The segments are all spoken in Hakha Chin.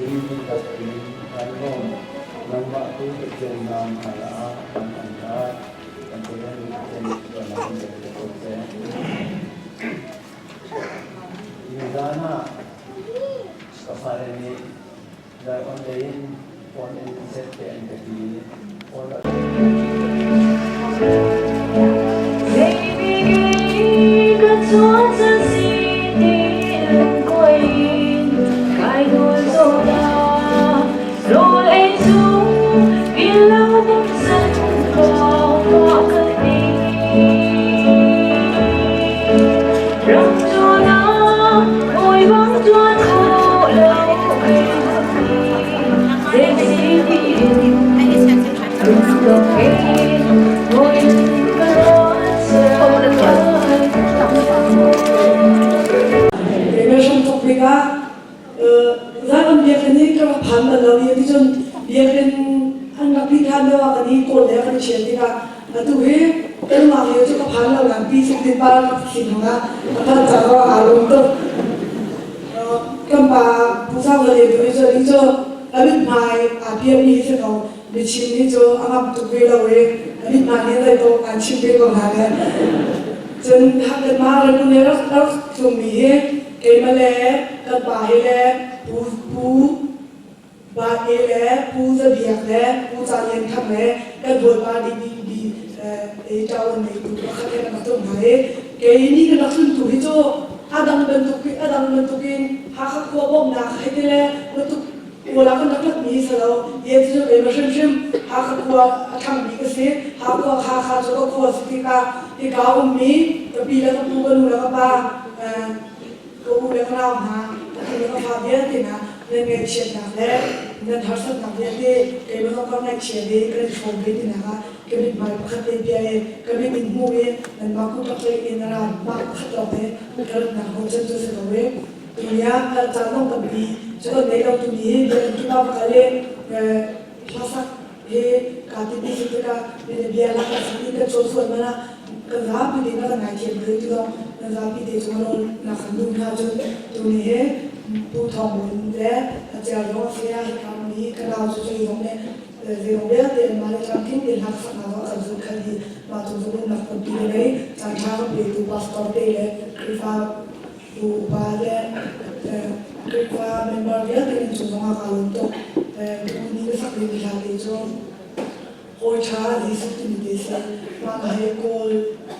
Hi tampi kan lawm. Nangmah tu Pathian na hmaiah kan um lai. Kan Pathian nih Pathian nih thluachuahnak in pe ko seh. Nizan ah ka fale nih Zion lei in phone in set te an ka ti. Phone Keimah tuk bik ah Zion biakinn hi ka rak phan bal lo i ticun biakinn an rak ti hlan deuh ah kan i kawl le kan i ṭhial tikah atu hi kanmah lio cu ka phan lo nain pi Suk Tin Pa rak thin hung ah a phan caah aa lawm tuk. Kan pa Pu Sang Za Lian tu hi cu nih cu a mithmai aa pialmi hi si ko michim nih cu a ngamh tuk ve lo i a mithmai nih zei paoh aan chim ve ko hna le cun kanmah Rangoon le rak rak tlungmi hi keimah le kan pa hi le Pu Pu Ba E le Pu Za Biak le Pu Ca Lian Kham le kan bawipa DBB e ṭawan neitu pakhat he kan rak tlung hna i kei nih kan rak tluntu hi cu a dang bantuk a dang bantukin Hakha khua bawmhnak hei ti le bantuk Kawl ah kan rak latmi hi si lo. Ye cu keimah hrimhrim Hakha khua a ṭhangmi ka si. Hakha Hakha cu ka khua si tikah hika ummi ka pi le ka pu ka nu le ka pa ka u le ka nau hna atu le ka fa vialte hna nan ngaihchiatnak le nan harsatnak vialte keimah zong ka ngaihchia ve kan i hrawm ve tinak ah ka mithmai pakhat te bia i ka mit in hmu i nanmah kut rak tlaih in ra mah pakhat lawng he ka ratnak hnawhchan cu si ko i tuni ah caan zong tampi cu kan nei lo tuni hi biakinn kip ah va kal i hlasak hi kaa ti ti si tikah bia lak a si kan cawn sual man ah kan zapi te na kan ngaithiam te ti zong kan zapi te cu nawl na kan duh hna cun tuni hi Pu Thawng Ngun le a cer zong a si a hi kam mi ka nau cu cu zong nih zeizong vialte anmah le tlamtling tein hlaksaknak zong a kan zulh khat i mah cung cu lungnak tampi ka ngei. Caanṭha kan petu pastor te le Khrihfa bu upa le Khrihfa member vialte nan cung zongah kaa lawm tuk. Tu ni ka sak dingmi hla te cu Hawi ṭha Jesuh timi te si. Mah hla hi Kawl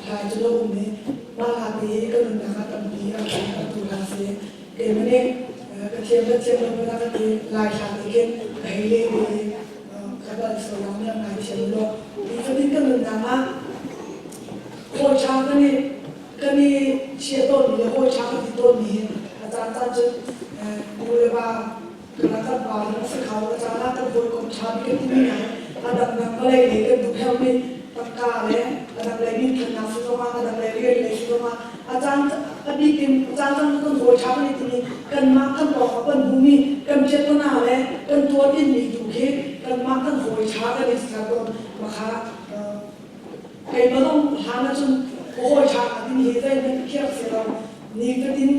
hla cu lo um i mah hla te hi ka nunnak ah tampi a ka tu hla si. Keimah nih ka thiam le thiam lo hmanh ah ka ti Lai hla te khin ka hei leh ve i ka bal sual nih a ngaithiam law nifatin kan nunnak ah hawi ṭha kan i kan i chia tawnmi le hawi ṭha kan ti tawnmi hi a caan caan cun nu le va kan kan pa zong a si kho a caan ah kan hawikom ṭha bik kan timi hna hi a dangdang vawlei lei kan duh herhmi tangka le a dang lei minthannak si zongah a dang lei rian lei si zongah a caan a bik in a caan caan kan hawi ṭha kan i timi kanmah kan pawngah kan hmumi kan piatana le kan tuar inmi tu khi kanmah kan hawi ṭha kan i ser tawn makha keimah zong hlan ahcun ka hawi ṭha ka timi hi zeihmanh khiak si lo nifatin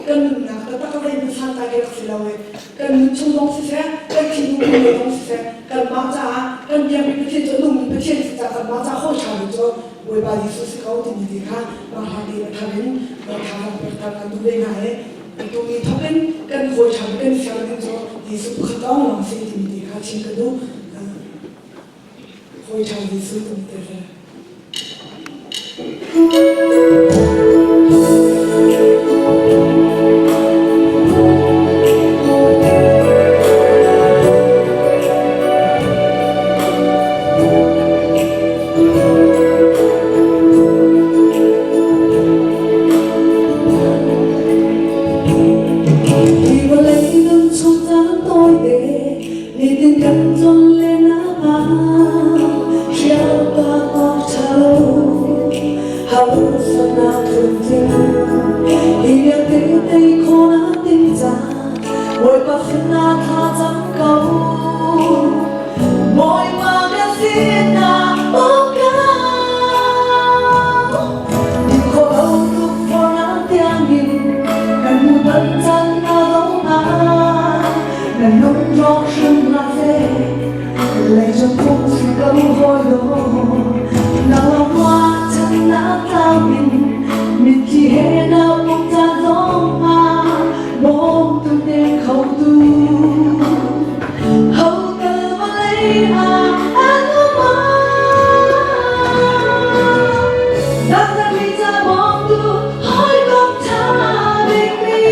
kan nunnak taktak a zeihmanh santlai khi rak si lo i kan nun chung zong siseh kan thinlung lei zong siseh kanmah caah kan biakmi Pathian cu a nungmi Pathian si caah kanmah caah hawi ṭha bik cu Bawipa Jesuh si ko timi ti kha mah hla te na thar in thazaang pekter kan duh ve hna i tu ni thawk in kan hawi ṭha bik kan ser ding cu Jesuh pakhat lawnglawng si timi ti kha chim ka duh hawi ṭha Jesuh timi te si. Hi vawlei nun chung caan tawite nitin kan tlon len ah hrial ka Leicung phung si ko hawi law nang lawng ruahchannak tlau in mitthli he na um caan zong ah bawmtu te khotu ho tal vawlei ah an um ah mi ca bawmtu hawikom ṭha bikmi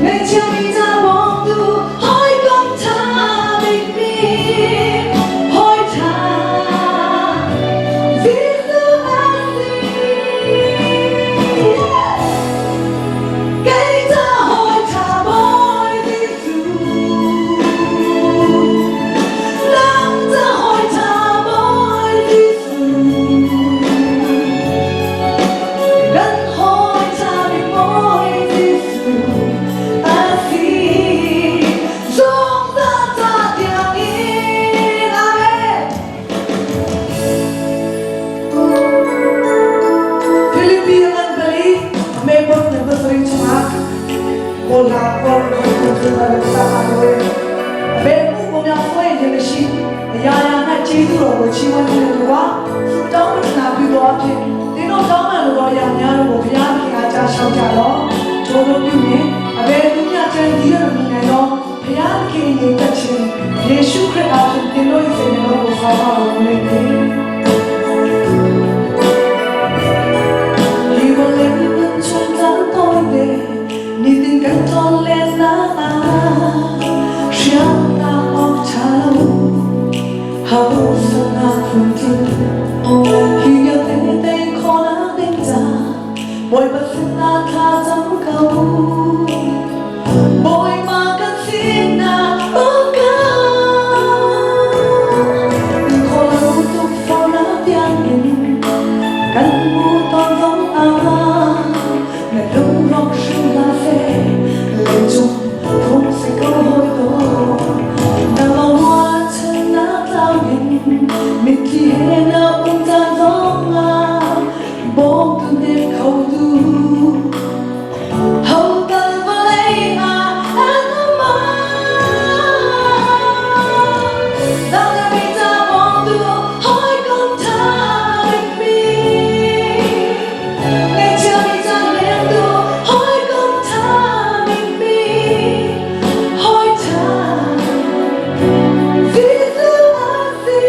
Ngaihchia mi ca bawmtu hawikom ṭha bikmi hawi ṭha Jesuh a si. Kei ca hawi ṭha Bawi Jesuh, nang ca hawi ṭha Bawi Jesuh. Kan hawi ṭha bik Bawi Jesuh a si. Zungzal ca tiangin. Amen. Philippi ngan pali Mepon na pasarih chungah Kawl kawl kawl kawl kawl ta ka kowe Be mu bo mya foi ne me shi ya ya na chi tu ro bo chi wan ne lo wa suတောင်းပနာပြုတော်အဖြစ်သင်တို့တောင်းပန်လိုသောအရာများတို့ကိုဘုရားသခင်အားကြားလျှောက်ကြလော့ထိုလိုပြုရင်အဘယ်သူမျှကြံစည်ရမည်နိုင်သောဘုရားသခင်၏တက်ခြင်းယေရှုခရစ်အားဖြင့်သင်တို့၏စိတ်နှလုံးကိုဆောင်းပါတော်မူလိမ့်မည် Hi vawlei nun chung caan tawite nitin kan tlawnlennak ah hriamnak awk ṭha lo hausaknak phunkin hi vialte tei khawhnak ding ca Bawipa sinah thla cam ko. Bawipa kan sinah um ko. Kholo tukforhnak tiangin kan hmu tawn zong ah na lungrawk hrim hlah seh leicung phung si ko hawi dawt nangmah ruahchannak tlau in mitthli he na um caan zong ah bawmtu hnem khotu ho tal vawlei ah an um ah ca bawmtu hawikom ṭha bikmi ngaihchiami ca lengtu hawikom ṭha bikmi hawi ṭha Jesuh a si.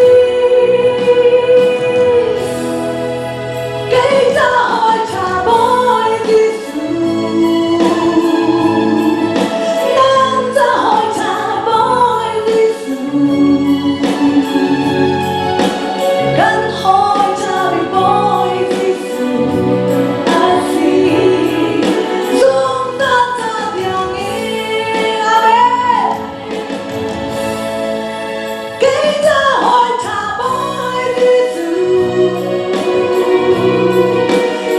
Kei ca hawi ṭha Bawi Jesuh, nang ca hawi ṭha Bawi Jesuh, kan hawi ṭha bik Bawi Jesuh a si. Zungzal ca tiangin. Amen. Kei ca hawi ṭha Bawi Jesuh,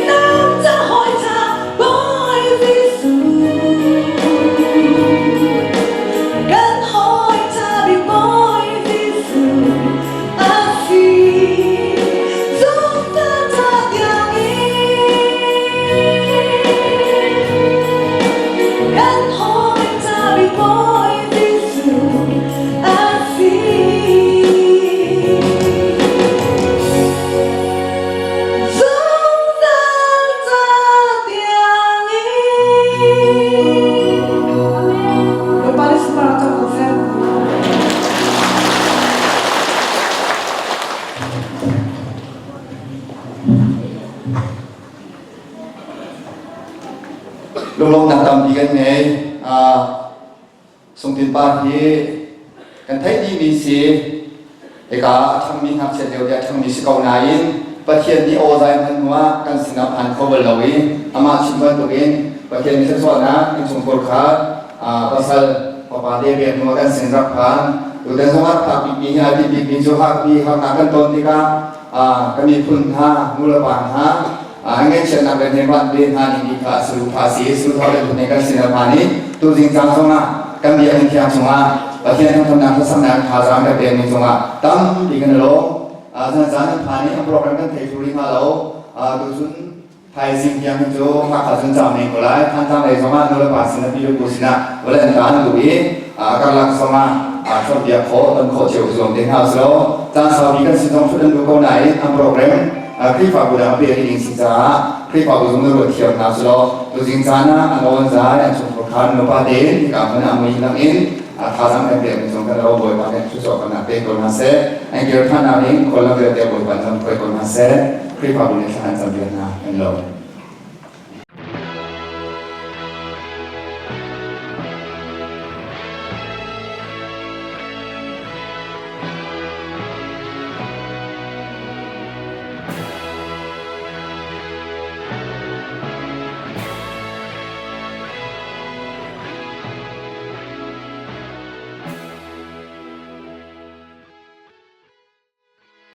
nang ca hawi ṭha Bawi Jesuh, kan hawi ṭha bik Bawi Jesuh a si. Zungzal ca tiangin kan hawi ṭha bik Bawi Jesuh a si. Zungzal ca tiangin. Bawipa nih sunparnak cang ko seh. Lunglawmhnak tampi kan ngei. Sungtin pa hi kan theih dihmi si. Hika a ṭhangmi ngakchia lio te a ṭhangmi si ko nain Pathian nih aw zai hman hnuah kan sinah phan kho bal lo i amah chim bantukin Pathian thluachuahnak innchungkhar kha pasal fapa te pek hnuah kan sin rak phan. Tutan zong ah phak bikmi hi a ti bikmi cu hakpi harnak kan ton tikah ka miphun hna nulepa hna ngaihchiatnak le hnemhnak ve hna ning ti kha sulu pha si sulu thar le phun kan sin a phan i tuzing caan zongah kan biakinn thiang chungah Pathian thangthatnak thlasamnak thazaang kan pekmi cungah tampi kan i lawm. Zan zan an phan i an program kan thei thlu rih hna lo. Tucun Thaizing tiang hi cu Hakha cun caam men ko lai. Thantlang lei zongah nulepa sinah pi le pu sinah vawlei an ta an duh i karlak zongah chawnhbiak khawh ton khawh cio i zuam te hna usih law caan saupi kan sin zong ṭhut an duh ko nain an program Khrihfabu dang a peh rih ding si caah Khrihfabu zung na ruat thiam hna usih law tuzing caan ah an awn zai an chungkhur khar nupa tein hika hmun ah mui lang in thazaang kan pek mi zong kan lo Bawipa nih thluachuah kan pe ko hna seh. An kir ṭhan nak ding khuallam vialte Bawipa nih lam hruai ko hna seh. Khrihfabu nih thla an cam piak hna kan lo.